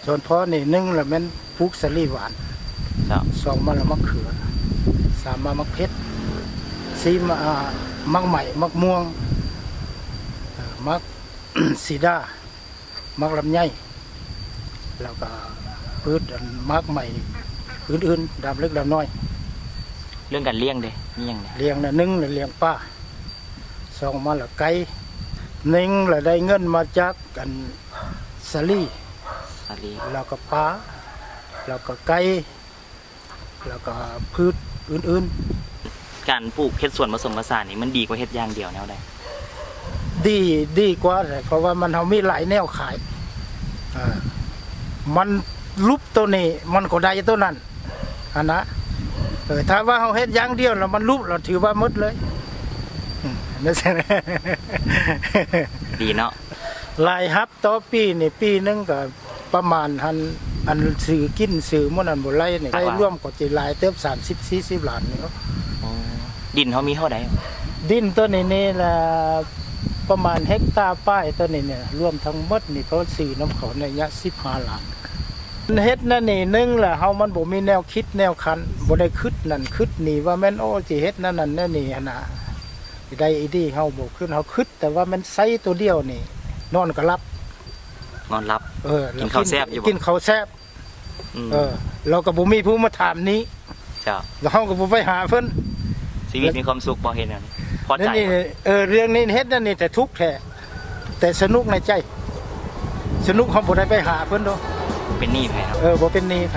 ສວນພໍ່ນີ້ ໜຶ່ງລະແມ່ນປູກສາລີຫວານ ເຈົ້າ ສອງມາລະໝາກເຂືອ ສາມມາໝາກເຜັດ ສີ່ມາ ອ່າ ໝາກໄມ້ ໝາກມ່ວງ ເອີ ໝາກສີດາ ໝາກລຳໄຍ ແລ້ວກະພືດອັນໝາກໄມ້ອື່ນໆ ດາມເລັກດາມນ້ອຍ. ເລື່ອງການລ້ຽງເດ ມີຫຍັງແດ່? ລ້ຽງນະ ໜຶ່ງລະລ້ຽງປາ ສອງມາລະໄກ່ ໜຶ່ງລະໄດ້ເງິນມາຈາກອັນສາລີ ສາລີ ແລ້ວກະປາ ແລ້ວກະໄກ່ ແລ້ວກະພືດອື່ນໆ. ການປູກເຮັດສວນປະສົມປະສານນີ້ ມັນດີກວ່າເຮັດຢ່າງດຽວແນວໃດ? ດີ ດີກວ່າແຫຼະ ເພາະວ່າມັນ ເຮົາມີຫຼາຍແນວຂາຍ ເອີ ມັນຫຼຸບໂຕນີ້ ມັນກໍໄດ້ໂຕນັ້ນຫັ້ນນະ. ເອີ ຖ້າວ່າເຮົາເຮັດຢ່າງດຽວ ແລ້ວມັນຫຼຸບ ແລ້ວຖືວ່າໝົດເລີຍ. ອືມ ຈັ່ງຊັ້ນ ດີເນາະ. ລາຍຮັບຕໍ່ປີນີ້ ປີໜຶ່ງກະປະມານຫັ້ນ ອັນຊື້ກິນຊື້ໝູ່ນັ້ນບໍ່ໄຫຼນີ້ ລວມກໍຊິຫຼາຍເຕີບ ສາມສິບສີ່ສິບລ້ານນີ້ເນາະ. ອໍ ດິນເຮົາມີເທົ່າໃດ? ດິນໂຕນີ້ນີ້ລະປະມານເຮັກຕາປາຍ ໂຕນີ້ນີ້ ລວມທັງໝົດນີ້ ເຂົາຊື້ນຳເຂົາໃນໄລຍະສິບຫ້າລ້ານ. ເຮັດແນວນີ້ ໜຶ່ງລະເຮົາມັນບໍ່ມີແນວຄິດແນວຄັນ ບໍ່ໄດ້ຄຶດນັ້ນຄຶດນີ້ ວ່າແມ່ນ ໂອ້ ຊິເຮັດແນວນັ້ນແນວນີ້ຫັ້ນນະ ຊິໄດ້ອີ່ດີ ເຮົາບໍ່ຄຶດ ເຮົາຄຶດແຕ່ວ່າແມ່ນໃຊ້ໂຕດຽວນີ້ ນອນກໍຫຼັບ ນອນຫຼັບ. ເອີ ກິນເຂົ້າແຊບຢູ່ບໍ່? ກິນເຂົ້າແຊບ. ອືມ ເອີ ລາວກໍບໍ່ມີຜູ້ມາຖາມນີ້. ເຈົ້າ ລະເຮົາກໍບໍ່ໄປຫາເພິ່ນ. ຊີວິດມີຄວາມສຸກບໍ່ເຮັດແນວນີ້? ພໍໃຈບໍ່? ເອີ ເລື່ອງນີ້ເຮັດແນວນີ້ແຕ່ທຸກແທ້ ແຕ່ສະໜຸກໃນໃຈ ສະໜຸກ ເຮົາບໍ່ໄດ້ໄປຫາເພິ່ນດອກ. ເປັນໜີ້ໃຜເນາະ? ເອີ ບໍ່ເປັນໜີ້ໃຜ.